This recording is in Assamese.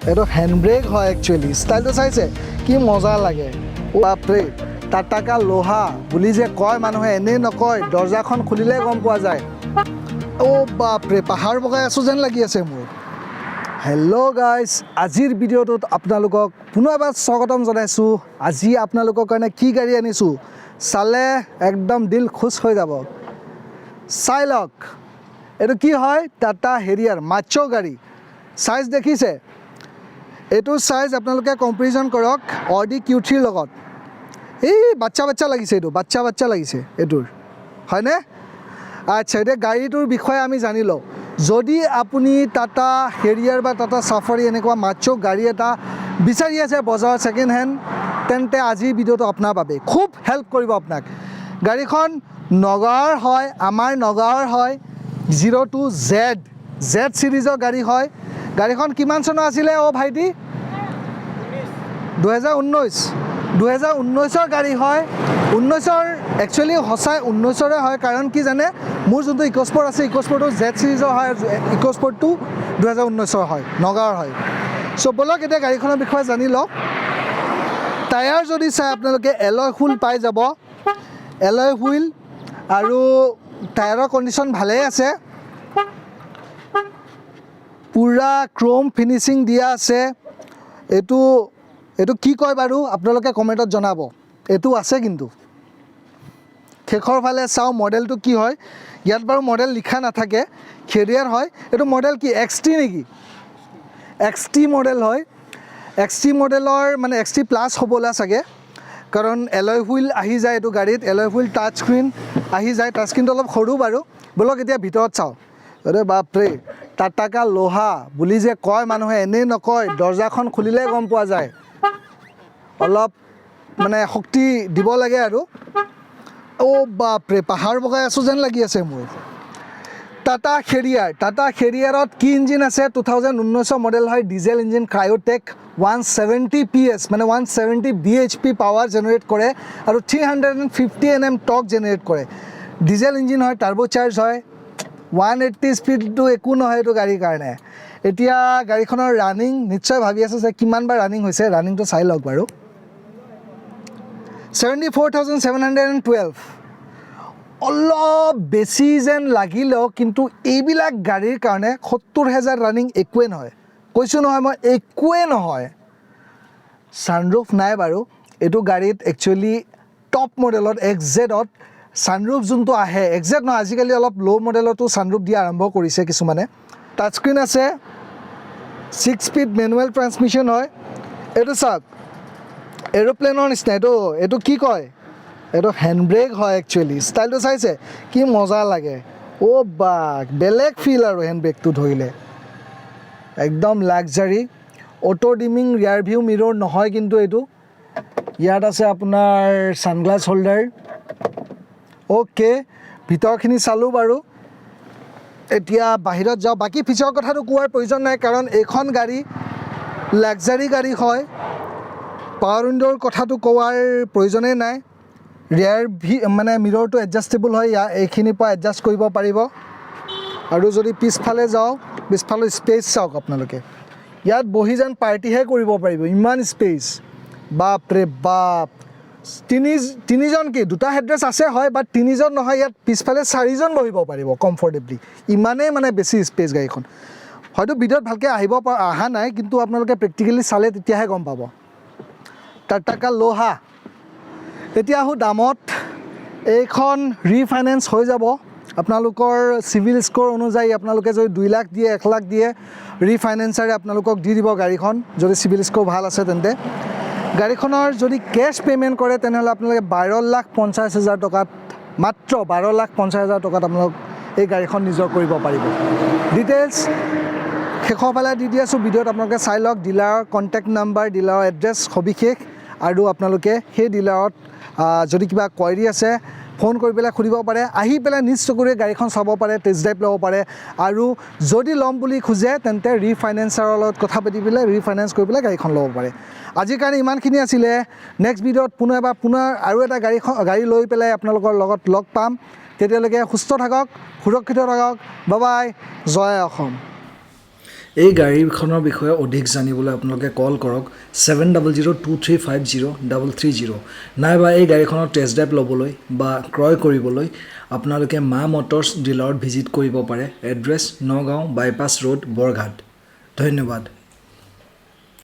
এইটো হেণ্ড ব্ৰেক হয় একচুৱেলি। ষ্টাইলটো চাইছে, কি মজা লাগে। বাপৰে, टाटा का लोहा বুলি যে কয় মানুহে, এনেই নকয়। দৰ্জাখন খুলিলে গম পোৱা যায়। অ' বাপৰে, পাহাৰ বগাই আছোঁ যেন লাগি আছে মোৰ। হেল্ল' গাইজ, আজিৰ ভিডিঅ'টোত আপোনালোকক পুনৰ এবাৰ স্বাগতম জনাইছোঁ। আজি আপোনালোকৰ কাৰণে কি গাড়ী আনিছোঁ, চালে একদম दिल खुश হৈ যাব। চাই লওক, এইটো কি হয়। টাটা হেৰিয়াৰ মাচ্চ গাড়ী। চাইজ দেখিছে? এইটো চাইজ আপোনালোকে কম্পেৰিজন কৰক অডি কিউ 3ৰ লগত। এই বাচ্চা বাচ্চা লাগিছে, এইটো বাচ্চা বাচ্চা লাগিছে এইটোৰ, হয়নে? আচ্ছা, এতিয়া গাড়ীটোৰ বিষয়ে আমি জানি লওঁ। যদি আপুনি টাটা হেৰিয়াৰ বা টাটা চাফাৰী এনেকুৱা মাচ্চ গাড়ী এটা বিচাৰি আছে বজাৰত ছেকেণ্ড হেণ্ড, তেন্তে আজিৰ ভিডিঅ'টো আপোনাৰ বাবে খুব হেল্প কৰিব আপোনাক। গাড়ীখন নগাঁৱৰ হয়, আমাৰ নগাঁৱৰ হয়। 02 জেড জেড ছিৰিজৰ গাড়ী হয়। গাড়ীখন কিমান চনৰ আছিলে অ' ভাইটি? 2019। 2019ৰ গাড়ী হয়। 19ৰ, একচুৱেলি সঁচাই 19ৰে হয়। কাৰণ কি জানে, মোৰ যোনটো ইক'স্পৰ্ট আছে, ইক'স্পৰ্টটো জেড ছিৰিজৰ হয়। ইক'স্পৰ্টটো 2019ৰ হয়, নগাঁৱৰ হয়। চ' ব'লক, এতিয়া গাড়ীখনৰ বিষয়ে জানি লওক। টায়াৰ যদি চাই আপোনালোকে, এলয় হুইল পাই যাব, এলয় হুইল। আৰু টায়াৰৰ কণ্ডিশ্যন ভালেই আছে। পূৰা ক্ৰ'ম ফিনিচিং দিয়া আছে। এইটো কি কয় বাৰু, আপোনালোকে কমেণ্টত জনাব। এইটো আছে কিন্তু। শেষৰ ফালে চাওঁ মডেলটো কি হয়। ইয়াত বাৰু মডেল লিখা নাথাকে। হেৰিয়াৰ হয়। এইটো মডেল কি, এক্স টি নেকি? এক্স টি মডেল হয়। এক্স টি মডেলৰ মানে এক্স টি প্লাছ হ'বলা চাগে, কাৰণ এলয় হুইল আহি যায় এইটো গাড়ীত। এলয় হুইল, টাচ স্ক্ৰীণ আহি যায়। টাচ স্ক্ৰীণটো অলপ সৰু বাৰু। ব'লক, এতিয়া ভিতৰত চাওঁ। আৰে বাপৰে, टाटा का लोहा বুলি যে কয় মানুহে, এনেই নকয়। দৰ্জাখন খুলিলে গম পোৱা যায়। অলপ মানে শক্তি দিব লাগে আৰু। অ' বাপৰে, পাহাৰ বগাই আছোঁ যেন লাগি আছে মোৰ। টাটা হেৰিয়াৰ। টাটা হেৰিয়াৰত কি ইঞ্জিন আছে? 2019ৰ মডেল হয়, diesel engine, Kryotec, 170 PS, মানে 170 BHP power generate কৰে আৰু 350 NM torque generate কৰে। ডিজেল ইঞ্জিন হয়, টাৰ্ব চাৰ্জ হয়। 180 স্পীডটো একো নহয় এইটো গাড়ীৰ কাৰণে। এতিয়া গাড়ীখনৰ ৰানিং নিশ্চয় ভাবি আছে যে কিমান বাৰ ৰানিং হৈছে। ৰানিংটো চাই লওক বাৰু, 74,712। অলপ বেছি যেন লাগিলেও কিন্তু এইবিলাক গাড়ীৰ কাৰণে 70,000 ৰানিং একোৱেই নহয়। কৈছোঁ নহয় মই, একোৱেই নহয়। ছানৰুফ নাই বাৰু এইটো গাড়ীত। একচুৱেলি টপ মডেলত এক্স জেডত ছানৰুফ যোনটো আহে, এক্স জেড নহয়, আজিকালি অলপ ল' মডেলতো ছানৰুফ দিয়া আৰম্ভ কৰিছে কিছুমানে। টাচ স্ক্ৰীণ আছে, 6 স্পীড মেনুৱেল ট্ৰান্সমিশ্যন হয়। এইটো চাওক, এৰ'প্লেনৰ নিচিনা। এইটো কি কয়, এইটো হেণ্ড ব্ৰেক হয় একচুৱেলি। ষ্টাইলটো চাইছে, কি মজা লাগে। অ' বা, বেলেগ ফিল আৰু হেণ্ড ব্ৰেকটো ধৰিলে, একদম luxury. Auto dimming rear view mirror নহয় কিন্তু এইটো। ইয়াত আছে আপোনাৰ ছানগ্লাছ হোল্ডাৰ। অ'কে, ভিতৰখিনি চালোঁ বাৰু, এতিয়া বাহিৰত যাওঁ। বাকী ফিচাৰৰ কথাটো কোৱাৰ প্ৰয়োজন নাই, কাৰণ এইখন গাড়ী লাক্সাৰী গাড়ী হয়। পাৱাৰ উইণ্ড'ৰ কথাটো কোৱাৰ প্ৰয়োজনেই নাই। ৰিয়াৰ ভি মানে মিৰৰটো এডজাষ্টেবল হয়, ইয়াৰ এইখিনিৰ পৰা এডজাষ্ট কৰিব পাৰিব। আৰু যদি পিছফালে যাওঁ, পিছফালৰ স্পেচ চাওক আপোনালোকে। ইয়াত বহি যেন পাৰ্টিহে কৰিব পাৰিব, ইমান স্পেচ। বাপৰে বাপ, তিনিজন কি, দুটা হেডৰেষ্ট আছে হয়, বাট তিনিজন নহয়, ইয়াত পিছফালে চাৰিজন বহিব পাৰিব কমফৰ্টেবলি। ইমানেই মানে বেছি স্পেচ গাড়ীখন। হয়তো ভিডিঅ'ত ভালকৈ আহিব পৰা অহা নাই, কিন্তু আপোনালোকে প্ৰেক্টিকেলি চালে তেতিয়াহে গম পাব। टाटा का लोहा। এতিয়া আহোঁ দামত। এইখন ৰিফাইনেন্স হৈ যাব। আপোনালোকৰ চিভিল স্ক'ৰ অনুযায়ী আপোনালোকে যদি 2 লাখ দিয়ে, 1 লাখ দিয়ে, ৰিফাইনেন্সাৰে আপোনালোকক দি দিব গাড়ীখন, যদি চিভিল স্ক'ৰ ভাল আছে তেন্তে। গাড়ীখনৰ যদি কেছ পে'মেণ্ট কৰে, তেনেহ'লে আপোনালোকে 12,50,000 টকাত, মাত্ৰ 12,50,000 টকাত আপোনালোক এই গাড়ীখন নিজৰ কৰিব পাৰিব। ডিটেইলছ শেষৰ ফালে দি দি আছোঁ ভিডিঅ'ত, আপোনালোকে চাই লওক। ডিলাৰৰ কণ্টেক্ট নাম্বাৰ, ডিলাৰৰ এড্ৰেছ সবিশেষ আৰু আপোনালোকে সেই ডিলাৰত যদি কিবা কুৱেৰি আছে, ফোন কৰি পেলাই সুধিব পাৰে, আহি পেলাই নিজ চকুৰে গাড়ীখন চাব পাৰে, টেষ্ট ড্ৰাইভ ল'ব পাৰে। আৰু যদি ল'ম বুলি খোজে, তেন্তে ৰিফাইনেন্সাৰৰ লগত কথা পাতি পেলাই ৰিফাইনেন্স কৰি পেলাই গাড়ীখন ল'ব পাৰে। আজিৰ কাৰণে ইমানখিনি আছিলে। নেক্সট ভিডিঅ'ত পুনৰ এবাৰ পুনৰ আৰু এটা গাড়ী লৈ পেলাই আপোনালোকৰ লগত লগ পাম। তেতিয়ালৈকে সুস্থ থাকক, সুৰক্ষিত থাকক। বাই, জয় অসম। এই গাড়ীখনৰ বিষয়ে অধিক জানিবলৈ আপোনালোকে কল কৰক 7002350330, নাইবা এই গাড়ীখনৰ টেষ্ট ড্ৰাইভ ল'বলৈ বা ক্ৰয় কৰিবলৈ আপোনালোকে মা মটৰ্ছ ডিলাৰত ভিজিট কৰিব পাৰে। Address Nagaon bypass road, Borghat. ধন্যবাদ।